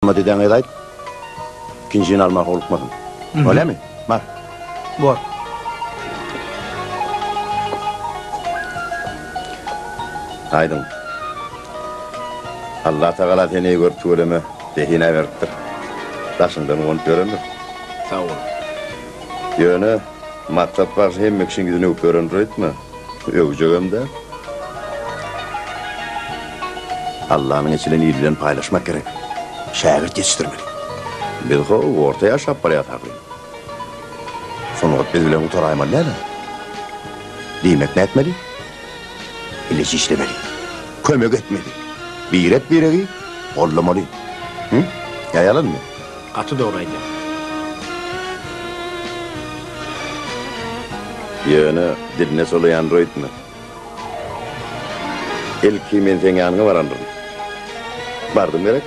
Hormat edeňizi aýt. Ikinjini almaga howlukmasyn. Bolýamy? Bar. Bor. Aýdyň. Allatagala seni eý görüp tüweleme zehin-ä beripdir. Daşyňdan guwanyp ýörendir. Sag bol. Ýöne Maksat bagşy hemme kişiň ýüzüni öwüp ýörendir öýtme. Öwjegem däl. Allanyň eçilen il bilen paýlaşmak gerek. Şägirt ýetişdirmeli. Biz ho orta ýaşap barýas ahyryn. Sungat biz bilen gutaraýmaly däl-ä. Diýmek nätmeli? Bileje işlemeli. Kömek etmeli. Birek-biregi goldamaly. Hı? Ýa ýalanmy? Gaty dogry aýdýaň. Ýöne diline solaýandyr öýtme. Ilki men seň ýanyňa barandyryn. Bardym gerek?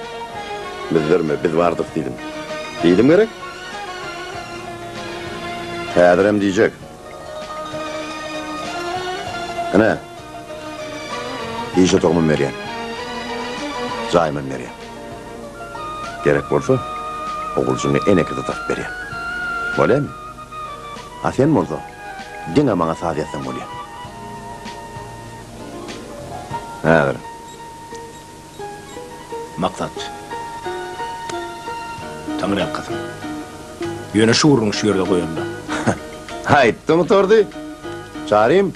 Müzzerme, biz bardyk diýdim. Diýdim gerek? Häzirem diýjek. Ine, iş otagymam berýän. Jaýymam berýän. Gerek bolsa, oguljyňy eneke-de tapyp berýän. Bolýamy? A sen bolsa, diňe maňa saz ýazsaň bolýa. Häzir. Maksat. Taňryýalkasyn. Ýöne şu gürrüňi şu ýerde goýaly-da. Aýtdy gutardy. Çarym.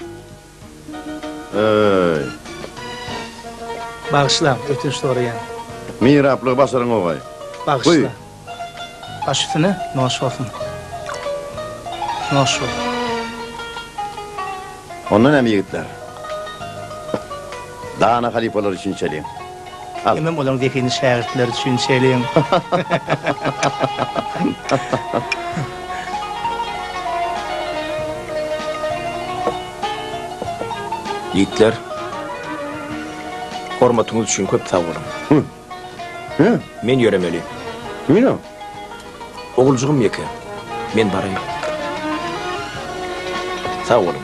Öý. Bagyşlaň, ötünç soraýan. Miraplygy başaryňogaý. Bagyşla. Baş üstüne, noş bolsun. Noş bolsun. Onda näme ýigitler? Dana halypalar üçin içeliň. Al. Hemem olaryň zehinli şägirtleri üçin içeliň. Ýigitler, hormatyňyz üçin köp sag boluň. Men ýöremeli. Nirä? Oguljygym ýeke. Men baraýyn. Sag boluň.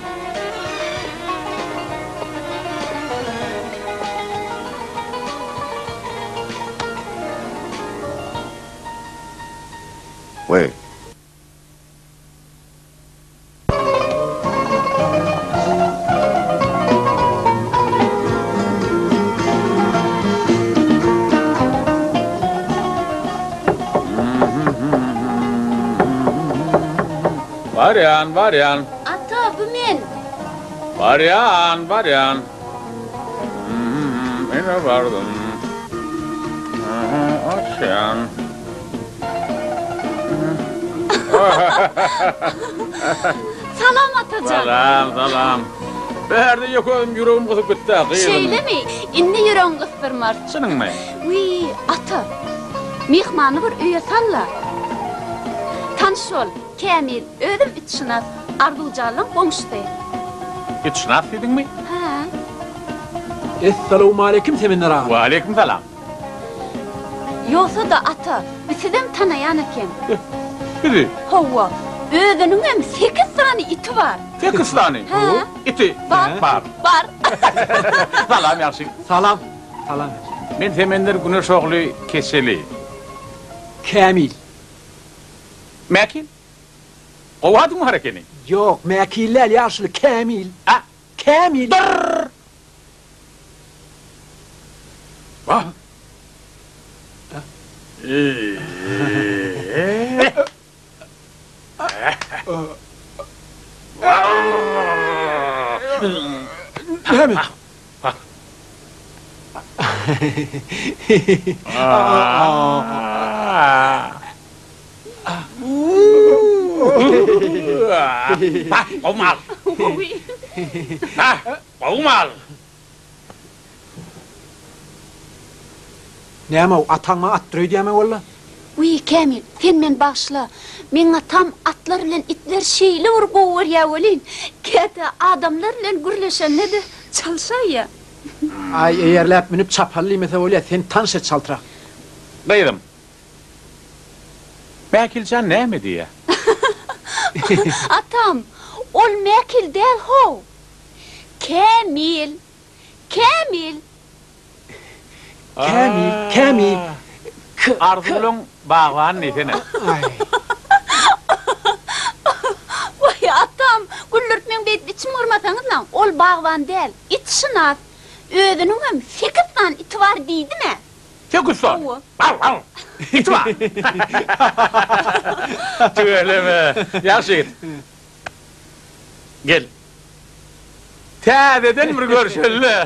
Weý. Barýan, barýan. Ata, bu men. Barýan, barýan. Ine bardym. Açýan. Salam Atajan. Salam, salam. Bärde ýok özüm ýüregim gysyp gitdi-ä, gyzym. Şeýlemi? Indi ýüregiň gysdyrmaz. Çynyňmy? Wiý, ata. Myhmany bir öýe sal-la. Tanyş bol, Kämil, özüm itşynas, Arzuwjanlaň goňşusy. Itşynas diýdiňmi? Hä. Essalawmaleýkim Semender aga. Waleýkim salam. Ýogsa-da, ata, bi sizem tanaýan eken. Bizi? Hawa, özüniňem sekiz sany iti bar. Sekiz sany? Hä. Iti? Bar. Bar. Bar. Salam, ýagşy. Salam. Salam. Men Semender Güneş ogly Keçeli. Kämil. Mäkil? Gowy adyň bar ekeni. Ýok, Mäkil däl, ýaşuly, Kämil. A? Kämil. Dyrr! Wah! Näme? Bah, gowy mal. Bah, gowy mal. Näme-ow, ataň maňa atdyr öýdýämi walla? Wiý, Kämil, sen meni bagyşla. Meň atam atlar bilen itleri şeýle bir gowy görýär welin, käte adamlar bilen gürleşende-de çalşaýýar. Aý, eýerläp münüp çapaly diýmese bolýar, sen tanyş et çaltrak. Gyzym, Mäkiljan näme diýýär? Atam, ol Mäkil däl how. Kämil! Kämil! Kämil, Kämil! Arzuwlaň bagbany diýsene. Waý, atam, güldürtmeň beýdip içim gyrmasaňyzlaň, ol bagban däl, itşynas. Özüniňem sekiz sany iti bar diýdim-ä. Sekiz sany? Hawa. Aw, aw! Iti bar. Tüweleme. Ýagşy ýigit. Gel. Täzeden bir görşeli-le.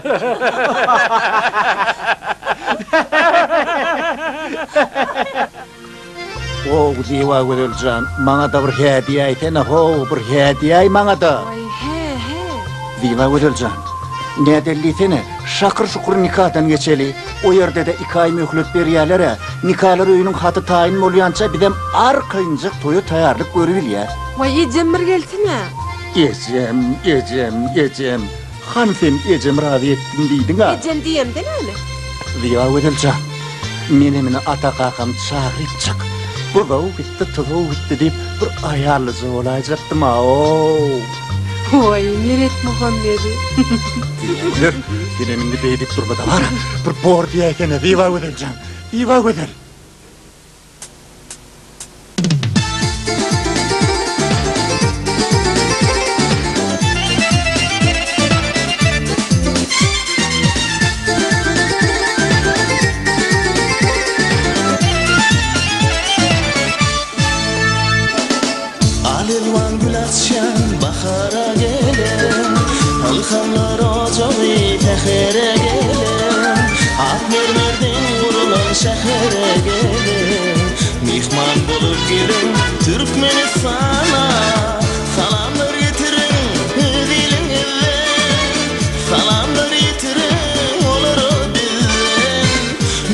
How, Zybagözel jan, maňa-da bir hä diýäýsene, how, bir hä diýäý maňa-da. Waý, hä, hä. Zybagözel jan, nädeli diýsene, şakyr-şukur nikadan geçeli. O ýerde-de iki aý möhlet berýäler-ä. Nikalar öýüniň haty taýyn bolýança bizem arkaýynjak toýa taýýarlyk görübilýäs. Waý, ejem bir gelsin-ä. Ejem, ejem, ejem. Hany sen ejemi razy etdim diýdiň-ä. Ejem diýemde näme? Zybagözel jan, menem ine ata kakamy çagyrypjyk, Buzaw gitdi, tuzaw gitdi diýip, bir aýallyja bolaýjakdym-a-ow. Waý, Meretmuhammedi. Zybagözel, senem indi beý diýip durma-da, bar, bir bor diýäýsene, Zybagözel jan, Zybagözel. Al-elwan gül açýan bahara gelen, Ylhamlar ojagy sähere gelen, Ak mermerden gurlan şähere gelen, Myhman bolup geliň Türkmenistana, Salamlar getiriň öz iliňizden, Salamlar ýetiriň olara bizden,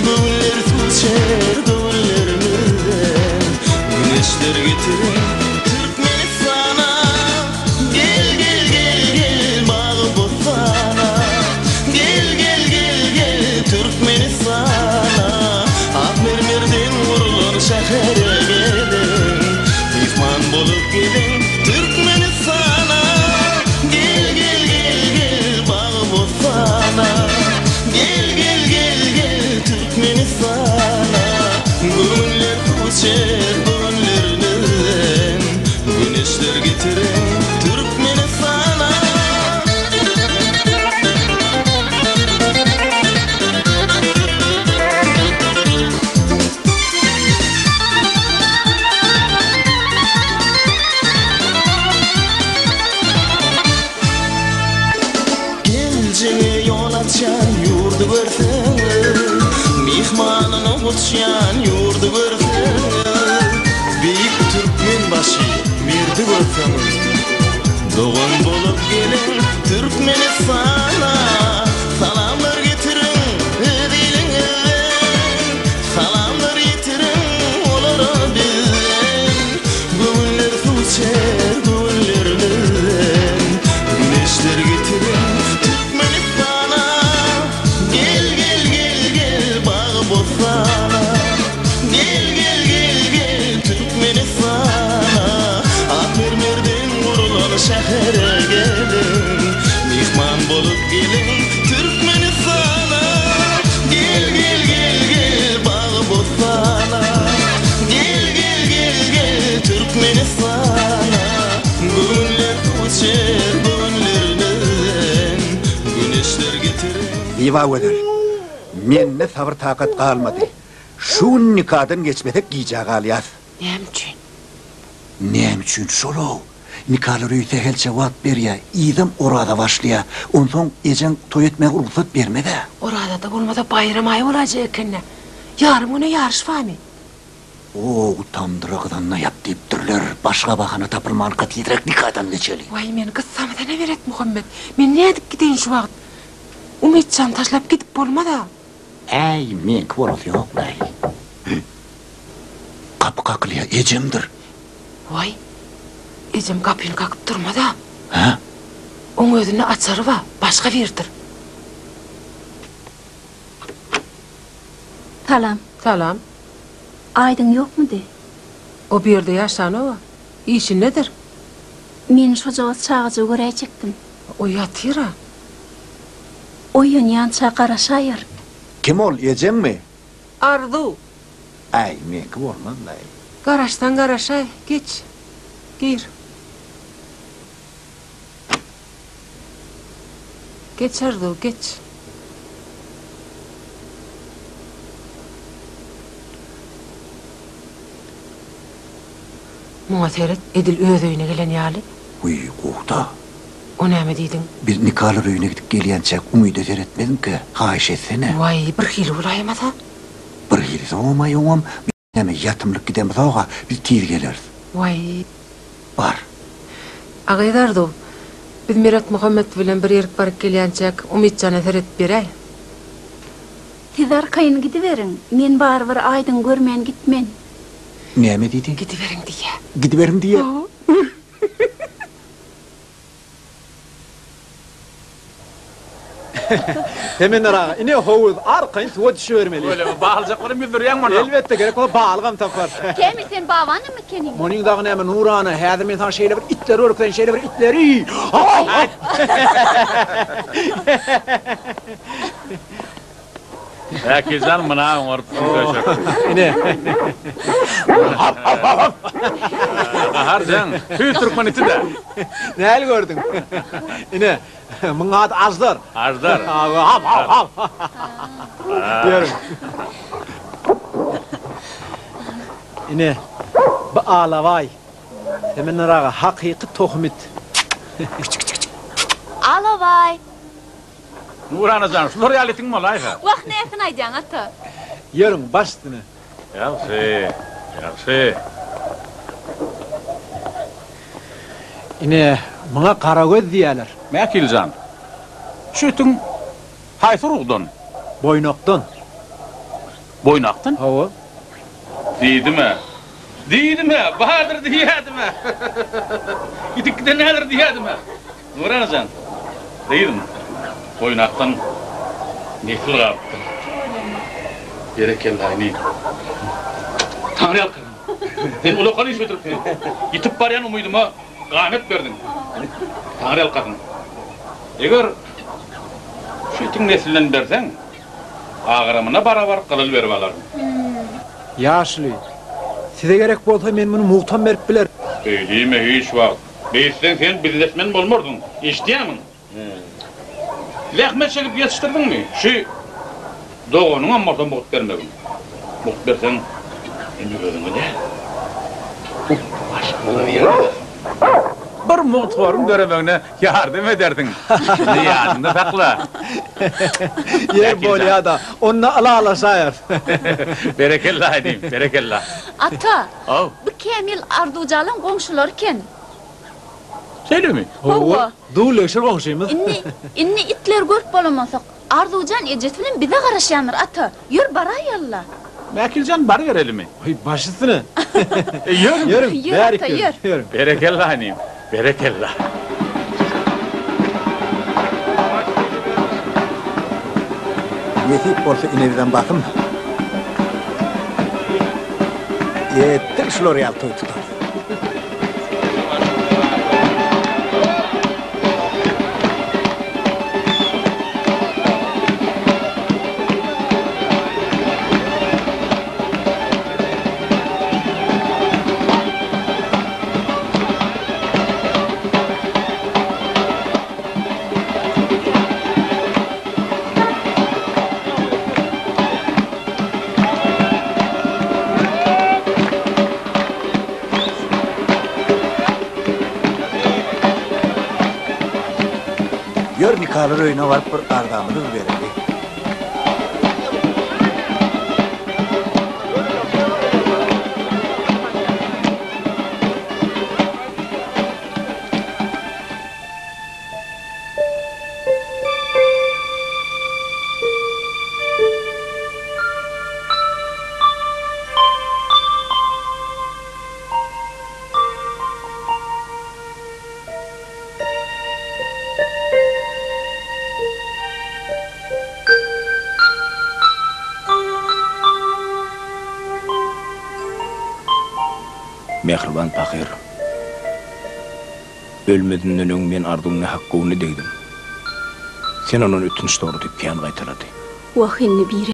Göwünler suw içer göwünlerimizden, Güneşler getiriň Türkmenistana. Gel gel gel gel bagy-bossana Gel gel gel gel Türkmenistana Ak mermerden gurlan şähere geliň Myhman bolup geliň Türkmenistana Gel gel gel gel bagy-bossana Gel gel gel gel Türkmenistana Göwünler suw içer göwünlerimizden Güneşler getiren Türkmenistana. Geljege ýol açýan ýurdy görseňiz, Myhmanyny guçýan ýurdy görseňiz, Beýik Türkmenbaşy merdi görseňiz, Dogan bolup geliň Türkmenistana, Salamlar getiriň öz iliňizden, Salamlar ýetiriň olara bizden, Göwünler suw içer göwünlerimizden, Güneşler getiriň Türkmenistana, Gel, gel, gel, gel bagy-bossana, Gel, gel, gel, gel Türkmenistana, Ak mermerden gurlan şähere geliň, Myhman bolup geliň Türkmenistana, Gel, gel, gel, gel bagy-bossana, Gel, gel, gel, gel Türkmenistana, Göwünler suw içer göwünlerimizden, Güneşler getiren. Zybagözel, mende sabyr-takat galmady. Şu gün nikadan geçmesek gijä galýas. Näme üçin? Näme üçin şol-ow? Nikalar öýi sähelçe wagt berýä, yzam oraza başlaýa. Onsoň ejeň toý etmäge rugsat bermez-ä. Orazada bolmasa baýram aýy bolaýjak eken-dä. Ýarym güne ýaryş barmy? Ow, tamdyra gyzanda ýap diýipdirler. Başga bahana tapylmanka tizräk nikadan geçeli. Waý, meni gyssamysyna Meretmuhammet. Men nädip gideýin şu wagt? Umytjany taşlap gidip bolmaz-a. Äý, meňki bolasy ýok-laý. Gapy kakylýa, ejemdir. Waý, ejem gapyny kakyp durmaz-a. Hä? Oň özünde açary bar, başga biridir. Salam. Salam. Aýdyň ýokmudy? O bu ýerde ýaşanok-a. Işindedir. Men şojagaz çagajygy göräýjekdim. O ýatyr-a. Oýanýança garaşaýar. Kim ol, ejeňmi? Arzuw. Äý, meňki bolmaz-laý. Garaşsaň garaşaý, geç. Gir. Geç Arzuw, geç. Muňa seret, edil öz öýüne gelen ýaly. Wiý, gowy-da. O näme diýdiň? Biz nikalar öýüne gidip gelýänçäk Umyda seretmezmikä? Haýyş etsene. Waý, birhili bolaýmasa? Birhili soňam-aý oňam Näme, ýatymlyk gidemzog-a, biz tiz geleris. Waý. Bar. A gyz Arzuw, biz Meretmuhammet bilen bir ýerik baryp gelýänçäk Umytjana seredip beräý. Siz arkaýyn gidiberiň, men barybir Aýdyň görmän gitmen. Näme diýdi? Gidiberiň diýýä. Gidiberiň diýýä? Semender aga, ine howuz, arkaýyn suwa düşübermeli. Tüweleme, balyjaklarym ýüzdürýäň muny. Elbetde, gerek bolsa balygam taparys. Kämil, sen babanam ekeniň. Munyň dagy näme, Nurana, häzir men saňa şeýle bir itleri görkezeýin, şeýle bir itleri! Äkijan muna oňarypsyň köşek. Ine. Gahar jaň. Tüýs türkmen iti-dä. Nähili gördüň? Ine, muň ady Aždar. Aždar. Haw, haw, haw. Ýörüň. Ine, bu alabaý. Semender aga, hakyky tohum it. Alabaý. Nurana jan, şular ýaly itiň bolaýsa. Wah, näsini aýdýaň, ata? Ýörüň, baş üstüne. Ýagşy, ýagşy. Ine, muňa garagöz diýýärler. Mäkil jan, şu itiň haýsy urugdan? Boýnakdan. Boýnakdan? Hawa. Diýdim-ä. Diýdim-ä, bardyr diýýädim-ä. Ýitip giden nädir diýýädim-ä. Nurana jan, gyzym, Boýnakdan nesil galypdyr. Berekella, inim. Taňryýalkasyn. Sen ulakan iş bitiripsiň. Ýitip barýan umydyma ganat berdiň. Taňryýalkasyn. Eger şu itiň neslinden berseň, agramyna barabar gylyl berip alaryn. Ýaşuly, size gerek bolsa men muny mugtam berip bilerin. Beý diýme hiç wagt. Beýtseň sen biznesmen bolmarsyň. Eşidýämiň? Zähmet çekip ýetişdirdiňmi? Şu doganyňam bolsa mugt bermegin. Mugt berseň, indi özüňe däl, başgalara ýerler. Bir mugthoryň döremegine ýardam edersiň. Muny ýadyňda sakla. Ýer bolýa-da, onda ylalaşaýarys. Berekella inim, berekella. Ata, Haw. bu Kämil Arzuwjalaň goňşulary eken. Şeýlemi? Hawa. Dul-ýegşer goňşymyz. Indi, indi itleri görüp bolamasak, Arzuwjan ejesi bilen bize garaşýandyr, ata. Ýör, baraýaly-la. Mäkiljan, baryberelimi? Oý, baş üstüne. E, ýörüň. Ýörüň, Ýör, bärik ata, ýörüň, ýör. ýörüň. Berekella, inim, berekella. Nesip bolsa ine bizem basym. Ýetdik şular ýaly toý tutarys. Ýör nikalar öýüne baryp bir arzamyzy bir bereli. Mähriban pahyr. Ölmezinden öň men Arzuwyň nähak göwnüne degdim. Sen ondan ötünç sora diýip kän gaýtalady. Wah indi biri.